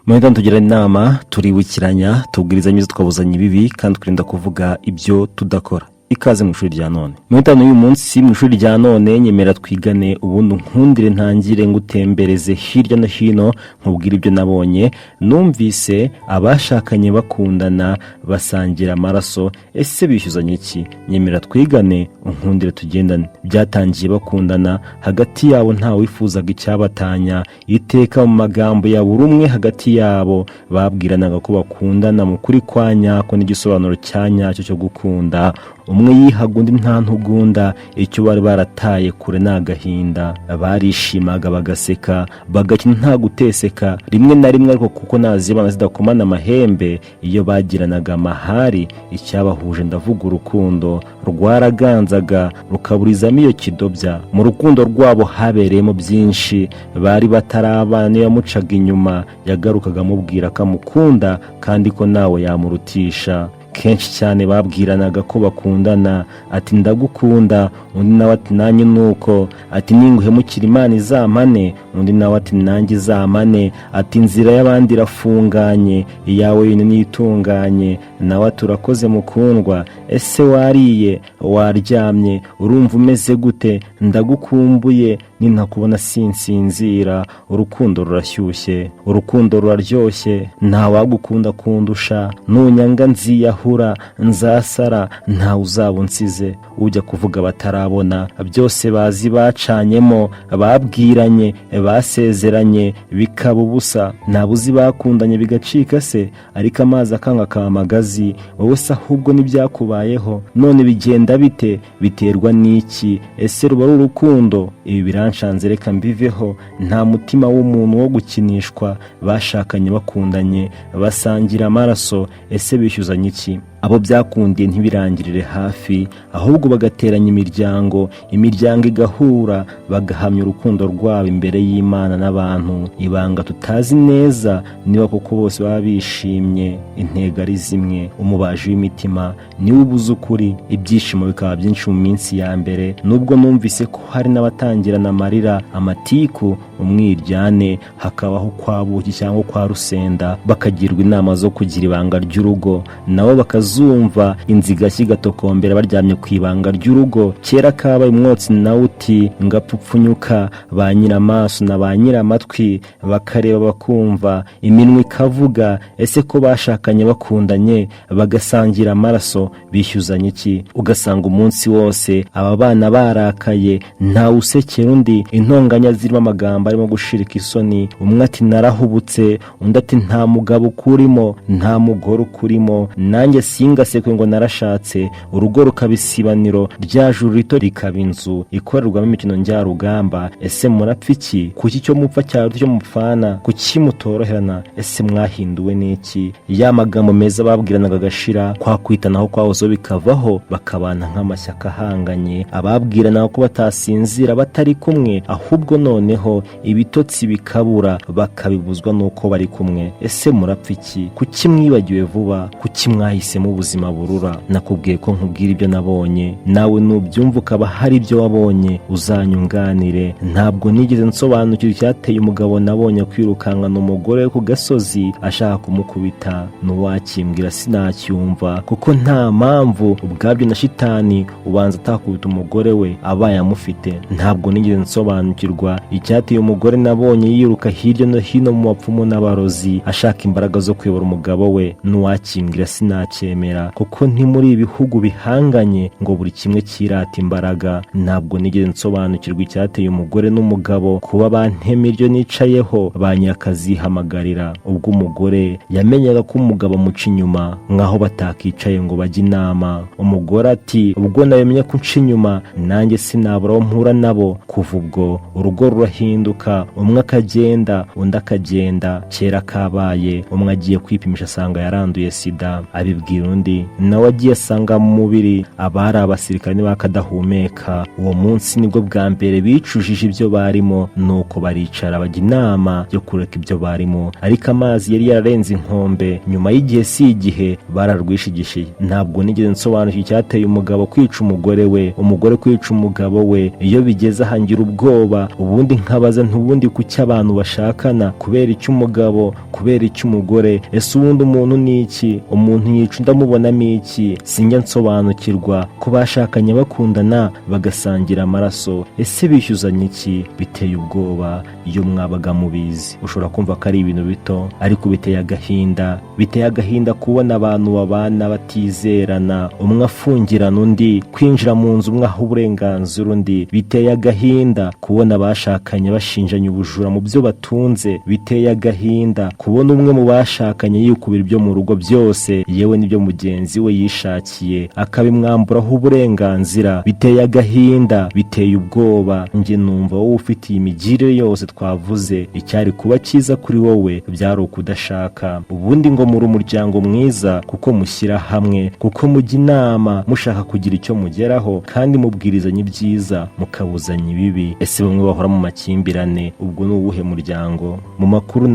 Muri tugira inama, turibukiranya, tubwirizanya ibyiza, tukabuzanya ibibi, kandi twirinda kuvuga ibyo tudakora. Ikaze mu ishuri rya none. Muri itanu y'uyu munsi mu ishuri rya none, nyemera twigane, ubundi nkundire ntangire ngutembereze hirya no hino, nkubwire ibyo nabonye, numvise. Abashakanye bakundana, basangira amaraso, ese bishyuzanya iki? Nyemera twigane, unkundire tugendane. Byatangiye bakundana, hagati yabo nta wifuzaga icyabatanya. Iteka mu magambo ya buri umwe hagati yabo babwiranaga ko bakundana mu kuri kwa nyako n'igisobanuro cya nyacyo cyo gukunda. Umwe yihaga undi nta ntugunda, icyo bari barataye kure ni agahinda. Barishimaga, bagaseka, bagakina nta guteseka. Rimwe na rimwe ariko, kuko nazibana zidakomana amahembe, iyo bagiranaga amahari, icyabahuje, ndavuga urukundo, rwaraganzaga rukaburizamo iyo kidobya. Mu rukundo rwabo habereyemo byinshi. Bari batarabana, niyo yamucaga inyuma yagarukaga amubwira ko amukunda kandi ko nawe yamurutisha. Kenshi cyane babwiranaga ko bakundana, ati: "Ndagukunda." Undi nawe ati: "Nanjye nuko." Ati: "Ninguhemukira Imana izampane." Undi nawe ati: "Nanjye izampane." Ati: "Inzira y'abandi irafunganye, iyawe yonyine niyo itunganye." Nawe ati: "Urakoze mukundwa. Ese wariye? Waryamye? Urumva umeze gute? Ndagukumbuye, nintakubona sinsinzira." Urukundo rurashyushye, urukundo ruraryoshye. Ntawagukunda kundusha, nunyanga nziyahura, nzasara, ntawe uzaba unsize. Ujya kuvuga batarabona, byose bazi bacanyemo, babwiranye, basezeranye, bikaba ubusa. Ntabuzi bakundanye bigacika se, ariko amazi akanga akaba amagazi. Wowe se ahubwo n'ibyakubayeho none bigenda bite? Biterwa n'iki? Ese ruba ari urukundo? Ibi biranshanze, reka mbiveho. Nta mutima w'umuntu wo gukinishwa. Bashakanye bakundanye, basangira amaraso, ese bishyuzanya iki? Abo byakundiye ntibirangirire hafi, ahubwo bagateranya imiryango, imiryango igahura, bagahamya urukundo rwabo imbere y'Imana n'abantu. Ibanga tutazi neza niba koko bose baba bishimye, intego ari zimwe. Umubaji w'imitima niwe ubuze ukuri. Ibyishimo bikaba byinshi mu minsi ya mbere, nubwo numvise ko hari n'abatangirana amarira, amatiku, umwiryane, hakabaho kwa buki cyangwa kwa rusenda, bakagirwa inama zo kugira ibanga ry'urugo, nabo bakazumva, inzigashya igatokombera baryamye ku ibanga ry'urugo. Kera kabaye, umwotsi nawe uti ngapfupfunyuka, ba nyiramaso na ba nyiramatwi bakareba, bakumva, iminwa ikavuga. Ese ko bashakanye bakundanye, bagasangira amaraso, bishyuzanya iki? Ugasanga umunsi wose aba bana barakaye, ntawe usekera undi, intonganya zirimo amagambo arimo gushirika isoni. Umwe ati: "Narahubutse." Undi ati: "Nta mugabo ukurimo, nta mugore ukurimo, nanjye singasekwe ngo narashatse." Urugo rukaba isibaniro, rya juru rito rikaba inzu ikorerwamo imikino njyarugamba. Ese murapfa iki? Kuki icyo mupfa cyaruta icyo mupfana? Kuki mutoroherana? Ese mwahinduwe n'iki? Ya magambo meza babwiranaga agashira, kwa kwitanaho kwahozeho bikavaho, bakabana nk'amashyaka ahanganye. Ababwiranaga ko batasinzira batari kumwe, ahubwo noneho ibitotsi bikabura, bakabibuzwa n'uko bari kumwe. Ese murapfa iki? Kuki mwibagiwe vuba? Kuki mwahisemo ubuzima burura? Nakubwiye ko nkubwira ibyo nabonye, nawe nubyumva ukaba hari ibyo wabonye uzanyunganire. Ntabwo nigeze nsobanukirwa icyateye umugabo nabonye kwirukankana umugore we ku gasozi ashaka kumukubita. N'uwakimbwira sinacyumva, kuko nta mpamvu ubwabyo na shitani ubanza atakubita umugore we abaye amufite. Ntabwo nigeze nsobanukirwa icyateye umugore nabonye yiruka hirya no hino mu bapfumu n'abarozi ashaka imbaraga zo kuyobora umugabo we. N'uwakimbwira sinacyemera, kuko ntimuri ibihugu bihanganye ngo buri kimwe kirata imbaraga. Ntabwo nigeze nsobanukirwa icyateye umugore n'umugabo kuba bantema iryo nicayeho, ba nyirakazihamagarira, ubwo umugore yamenyaga ko umugabo amuca inyuma, nk'aho batakicaye ngo bajye inama. Umugore ati: "Ubwo nabimenya ko unca inyuma, nanjye sinabura aho mpura nabo." Kuva ubwo urugo rurahinduka, umwe akagenda, undi akagenda. Kera kabaye, umwe agiye kwipimisha asanga yaranduye sida, abibwira undi. afungirana undi, nawe agiye asanga mu mubiri abari abasirikare ntibakadahumeka. Uwo munsi nibwo bwa mbere bicujije ibyo barimo, nuko baricara bajya inama yo kureka ibyo barimo. Ariko amazi yari yararenze inkombe. Nyuma y'igihe si igihe, bararwishigishiye. Ntabwo nigeze nsobanukirwa icyateye umugabo kwica umugore we, umugore kwica umugabo we. Iyo bigeze aha ngira ubwoba, ubundi nkabaza ntubundi kuki abantu bashakana? Kubera icyo umugabo, kubera icyo umugore? Ese ubundi umuntu ni iki? Umuntu yica undi amubonamo iki? Sinjya nsobanukirwa ko bashakanye bakundana, bagasangira amaraso. Ese bishyuzanya iki? Biteye ubwoba. Iyo mwabaga mubizi, ushobora kumva ko ari ibintu bito, ariko biteye agahinda. Biteye agahinda kubona abantu babana batizerana, umwe afungirana undi, kwinjira mu nzu umwe aha uburenganzira undi. Biteye agahinda kubona abashakanye bashinjanya ubujura mu byo batunze. Biteye agahinda kubona umwe mu bashakanye yikubira ibyo mu rugo byose, yewe n'ibyo mugenzi we yishakiye akabimwamburaho uburenganzira. Biteye agahinda, biteye ubwoba. Njye numva wowe ufitiye imigirire yose twavuze, icyari kuba cyiza kuri wowe byari ukudashaka. Ubundi ngo muri umuryango mwiza kuko mushyira hamwe, kuko mujya inama mushaka kugira icyo mugeraho, kandi mubwirizanya ibyiza, mukabuzanya ibibi. Ese bamwe bahora mu makimbirane, ubwo ni uwuhe muryango? Mu makuru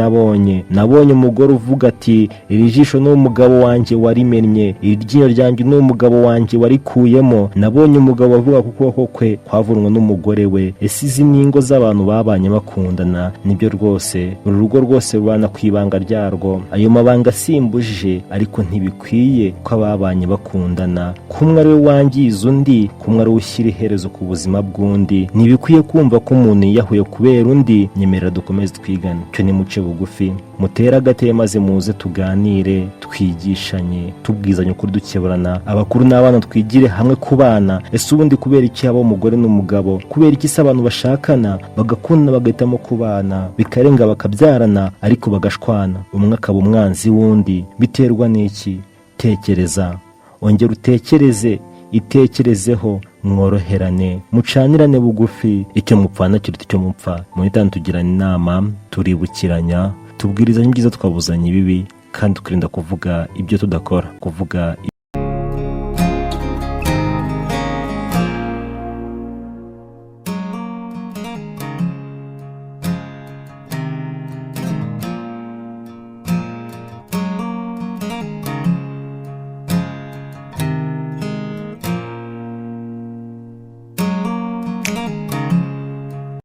nabonye umugore uvuga ati: "Iri jisho ni umugabo wanjye warimennye, iri ryinyo ryanjye ni umugabo wanjye warikuyemo." Nabonye umugabo avuga ko ukuboko kwe kwavunwe n'umugore we. Ese izi ni ingo z'abantu babanye bakundana? Nibyo rwose, uru rugo rwose rubana ku ibanga ryarwo. Ayo mabanga simbujije, ariko ntibikwiye ko ababanye bakundana kumwe ari we wangiza undi, kumwe ari we ushyira iherezo ku buzima bw'undi. Ntibikwiye kumva ko umuntu yiyahuye kubera undi. Nyemerera dukomeze twigane. Cyo nimuce bugufi, mutere agatebe, maze muze tuganire, twigishanye, tubwizanye ukuri, dukeburana, abakuru n'abana, twigire hamwe ku bana. Ese ubundi kubera iki haba umugore n'umugabo? Kubera iki se abantu bashakana, bagakundana, bagahitamo kubana, bikarenga bakabyarana, ariko bagashwana, umwe akaba umwanzi w'undi? Biterwa n'iki? Tekereza, ongera utekereze, itekerezeho, mworoherane, mucanirane bugufi. Icyo mupfana kiruta icyo mupfa. Muri tanu tugirana inama, turibukiranya, tubwirizanya ibyiza, twabuzanya ibibi, kandi tukirinda kuvuga ibyo tudakora, kuvuga.